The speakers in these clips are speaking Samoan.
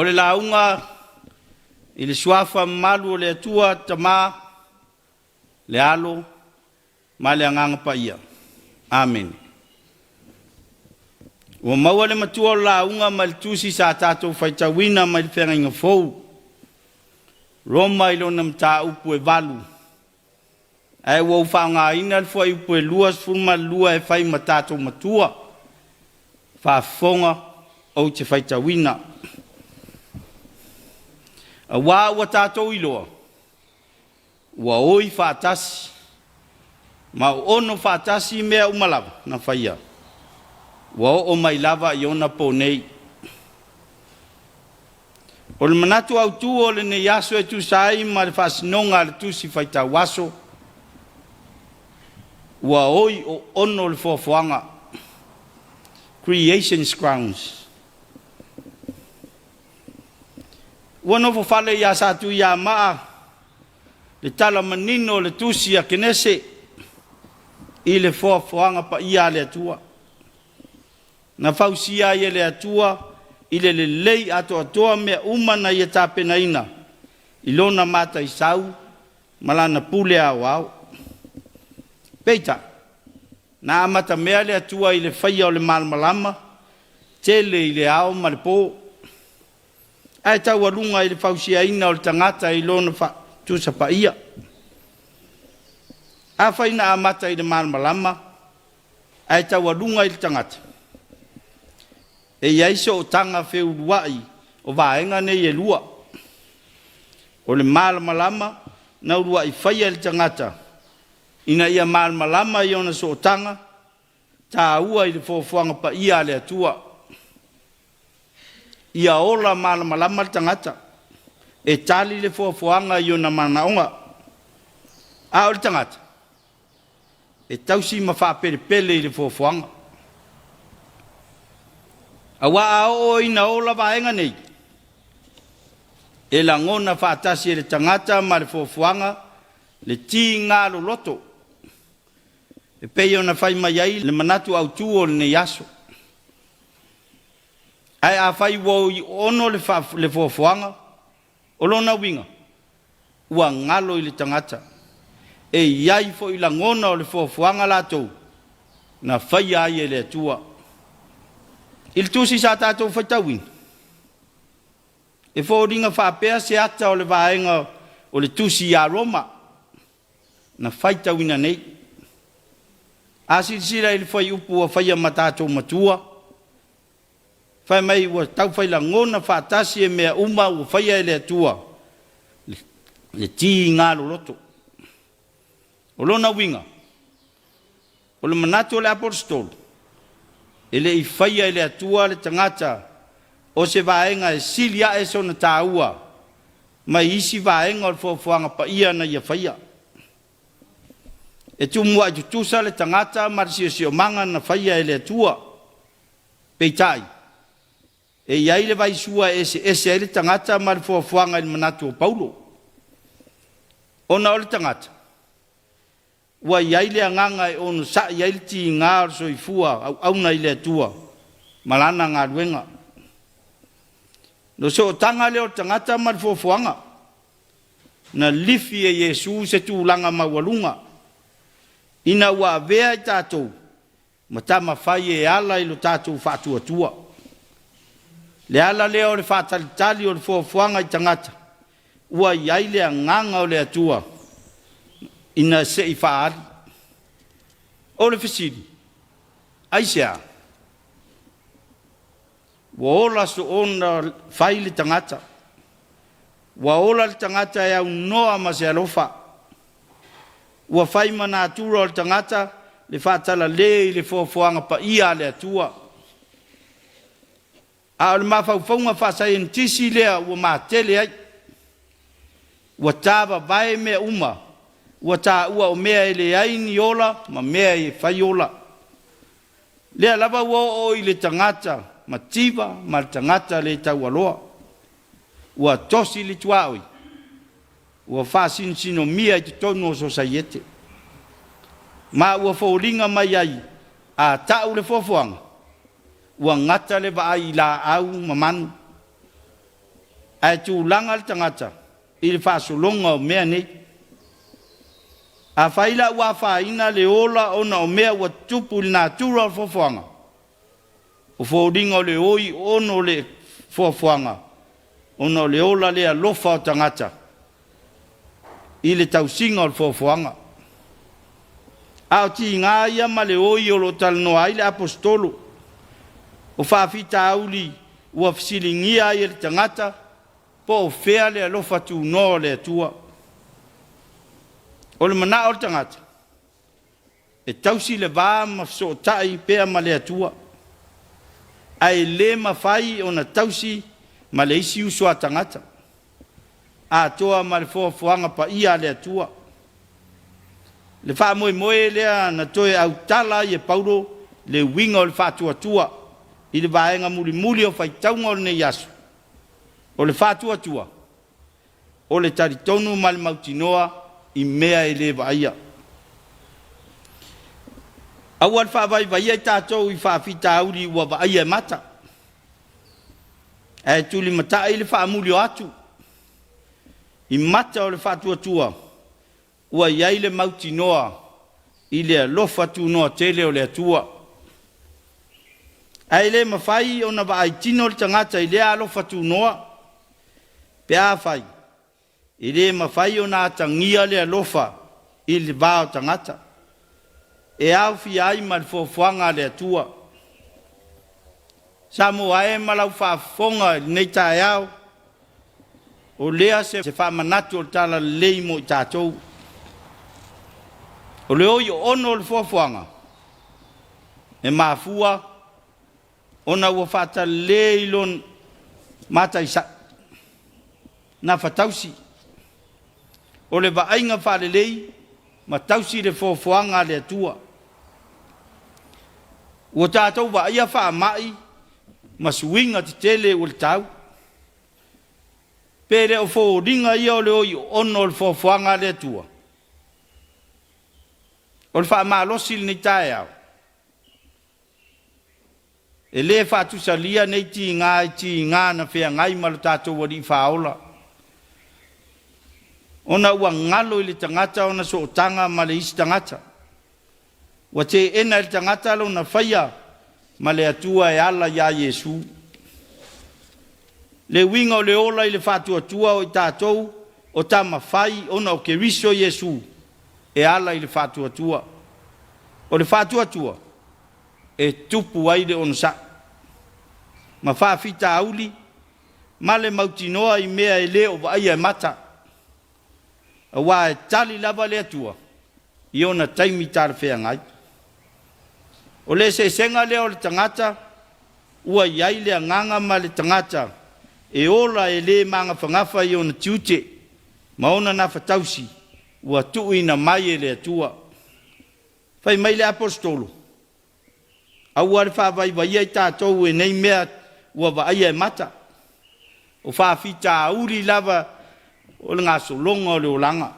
O le lauga i le Suafa mamalu o le Atua, Tama, le Alo ma le Agaga Paia. Amene. Ua maua le matua o le lauga mai le tusi sa tatou faitauina mai le Feagaiga Fou, Roma i lona mataupu e 8, ae ua ou faaaogaina le fuaiupu e 22 e fai ma tatou matua faafofoga ou te faitauina. Aua ua tatou iloa, ua oi faatasi ma ono faatasi mea uma lava na faia, ua oo mai lava i ona po nei. O le manatu autu o lenei aso e tusa ai ma le faasinoga a le Tusi Faitau Aso, ua oi oono le foafoaga, Creation's Grounds. Ua nofofale ia Satuiamaa le tala manino o le Tusi a Kenese i le foafoaga paia a le Atua. Na fausia ai e le Atua i le lelei atoatoa mea uma na ia tapenaina i lona mataisau ma lana pule aoao. Peitai, na amatamea le Atua i le faia o le malamalama tele i le ao ma le po, ae taualuga i le fausiaina o le tagata i lona tusa paia. Afai na amata i le malamalama ae taualuga i le tagata, e i ai sootaga feulua'i o vaega nei e lua. O le malamalama na ulua'i faia e le tagata ina ia malamalama i ona sootaga taua i le foafoaga paia a le Atua. Ia ola malamalama le tagata e tali le foafoaga i ona manaoga. A o le tagata, e tausi ma faapelepele i le foafoaga. Aua a oo ina ola vaega nei, e lagona faatasi e le tagata ma le foafoaga le tiga loloto, e pei ona fai mai ai le manatu autu o lenei aso. Ae afai ua oi ono le foafoaga, o lona uiga, ua galo i le tagata, e i ai foi lagona o le foafoaga latou na faia ai e le Atua. I le tusi sa tatou faitauina, e foliga faapea se ata o le vaega o le tusi ia Roma na faitauina nei. A silasila i le fuaiupu ua faia ma tatou matua, Fai mai ua taufai lagona faatasi e mea uma ua faia e le Atua le tiga loloto. O lona uiga, o le manatu o le Aposetolo, e le i faia e le Atua le tagata o se vaega e sili ae sona taua mai isi vaega o le foafoaga paia na ia faia. E tumuai tutusa le tagata ma le siosiomaga na faia e le Atua. Peitai, e i ai le vaisua e eseese ai le tagata ma le foafoaga i le manatu o Paulo. Ona o le tagata, ua i ai le agaga e onosai ai le tiga o le soifua auauna i le Atua ma lana galuega. O le sootaga lea o le tagata ma le foafoaga, na lifi e Iesu se tulaga maualuga, ina ua avea i tatou ma tamafai e ala i lo tatou faatuatua. Le ala lea o le faatalitali o le foafoaga i tagata ua i ai le agaga o le Atua ina se i faaali. O le fesili, aisea? Ua ola soona fai le tagata. Ua ola le tagata e aunoa ma se alofa. Ua fai ma natura o le tagata le faatalale i le foafoaga paia a le Atua. A o le mafaufauga faasaienitisi lea ua matele ai. Ua tavavae mea uma, ua taua o mea e leai ni ola ma mea e fai ola. Lea lava ua oo i le tagata mativa ma le tagata le taualoa. Ua tosi le tuaoi, ua faasinosinomia i totonu o sosaiete. Ma ua foliga mai ai, a ta'u le foafoaga, ua gata le vaai i laau ma manu. Ae tulaga le tagata i le faasologa o mea nei. Afai la ua afaina le ola ona o mea ua tutupu i le natura o le foafoaga, o foliga o le oi ono o le foafoaga ona o le ola le alofa o tagata i le tausiga o le foafoaga. A o tiga ia ma le oi o lo o talanoa ai le Aposetolo, o faafitauli ua fesiligia ai e le tagata po o fea le alofa tunoa o le Atua. O le manao o le tagata, e tausi le va ma fesootai pea ma le Atua, ae le mafai ona tausi ma le isi uso a tagata, atoa ma le foafoaga paia a le Atua. Le faamoemoe lea na toe autala ai e Paulo le uiga o le faatuatua i le vaega mulimuli o faitauga o lenei aso, o le faatuatua, o le talitonu ma le mautinoa i mea e le vaaia. Aua le faavaivaia i tatou i faafitauli ua vaaia e mata, ae tulimatai le faamuli o atu i mata o le faatuatua ua i ai le mautinoa i le alofa tunoa tele o le Atua. Ae le mafai ona vaai tino le tagata i lea alofa tunoa pe afai e le mafai ona atagia le alofa i le va o tagata e aofia ai ma le foafoaga a le Atua. Samoa e ma lau faafofoga i lenei taeao, o lea se faamanatu o le Talalelei mo i tatou. O le oi oono o le foafoaga e mafua ona ua faatalale i lona mataisa'i nafatausi. O le vaaiga faalelei ma tausi le foafoaga a le Atua. Ua tatou vaaia faamai ma suiga tetele ua letau. Pe le o foliga ia o le oi oono o le foafoaga a le Atua? O le faamalosi i lenei taeao, e le faatusalia nei tiga i tiga na feagai ma lo tatou Alii Faaola, ona ua galo i le tagata ona sootaga ma le isi tagata. Ua teena e le tagata lona faia ma le Atua e ala iā Iesu. Le uiga o le ola i le faatuatua o i tatou o tama fai ona o Keriso Iesu e ala i le faatuatua. O le faatuatua e tupu ai le onosai ma faafitauli ma le mautinoa i mea e le o vaaia e mata, aua e tali lava le Atua i ona taimi talafeagai. O le eseesega lea o le tagata ua i ai le agaga ma le tagata e ola e le magafagafa i ona tiute ma ona nafatausi ua tuuina mai e le Atua. Fai mai le Aposetolo, Aua le faavaivaia i tatou e nei mea ua vaaia e mata, o faafitauli lava o le gasologa o le olaga,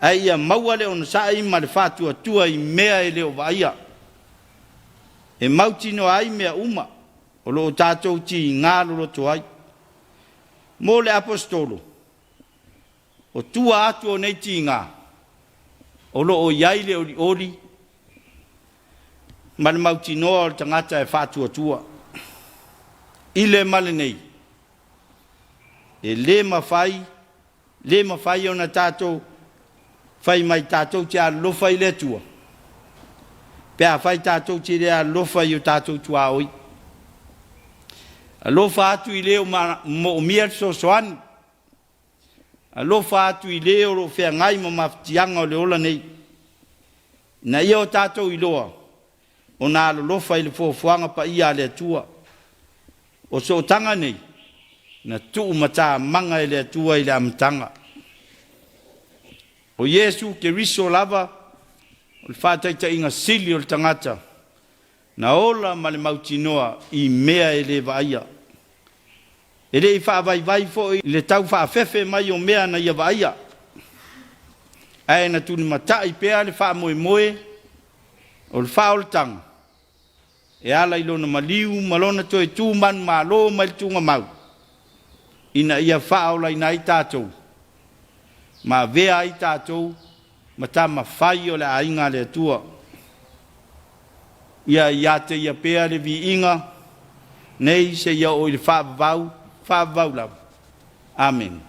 ae ia maua le onosai ma le faatuatua i mea e le o vaaia, e mautinoa ai mea uma o lo o tatou tiga loloto ai. Mo le Aposetolo, o tua atu o nei tiga, o lo o i ai le olioli ma le mautinoa o le tagata e faatuatua i le ma lenei. E le mafai, le mafai ona tatou fai mai tatou te alolofa i le Atua pe afai tatou te le alolofa i o tatou tuaoi. Alofa atu i le o moomia le fesoasoani. Alofa atu i le o lo o feagai ma mafatiaga o le ola nei, ina ia o tatou iloa ona alolofa i le foafoaga paia a le Atua. O sootaga nei na tuumatamaga e le Atua i le amataga. O Iesu Keriso lava o le faataitaiga sili o le tagata na ola ma le mautinoa i mea e le vaaia. E le i faavaivai foi i le tau faafefe mai o mea na ia vaaia, ae na tulimatai pea le faamoemoe o le faaolataga e ala i lona maliu ma lona toe tu manumalo mai le tuugamau. ina ia faaolaina ai tatou, ma avea ai tatou ma tama fai o le aiga a le Atua. Ia ia te Ia pea le viiga nei seia oo i le faavavau, faavavau lava. Amene.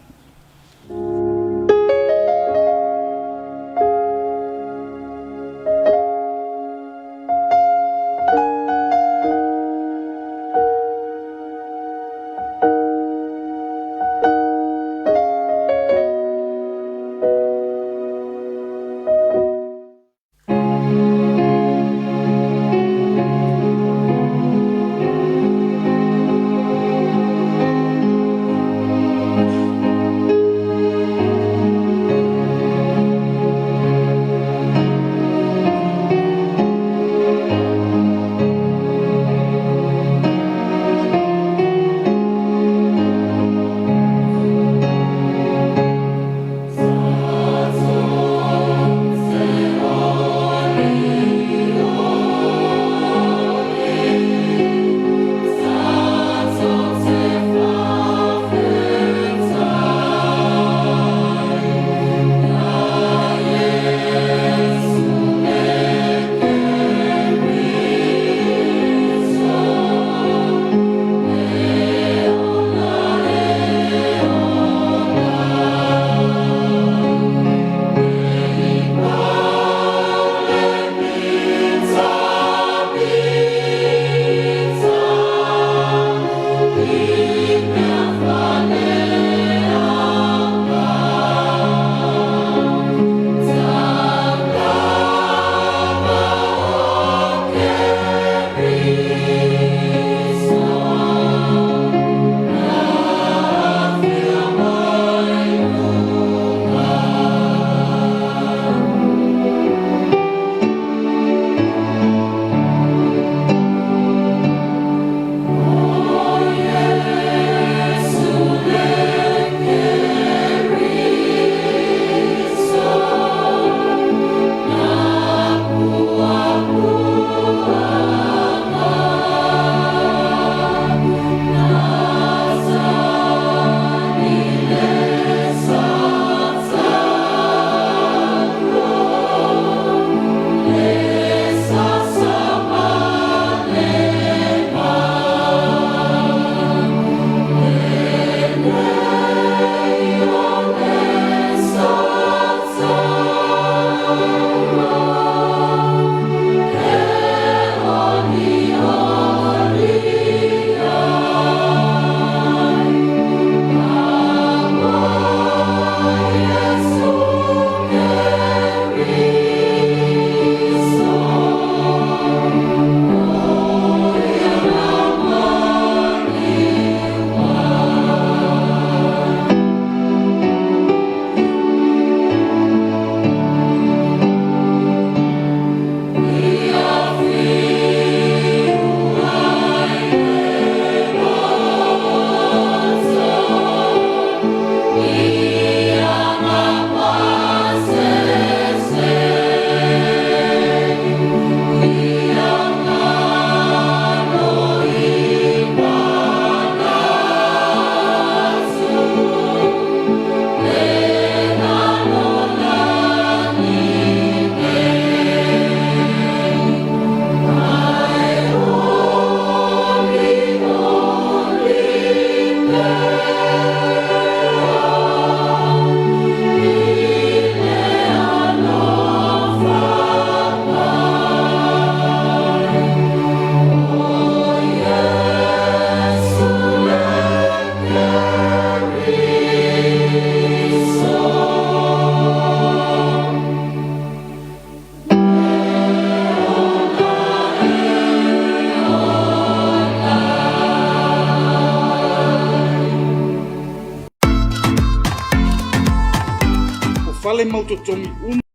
O fale mautotogi uma.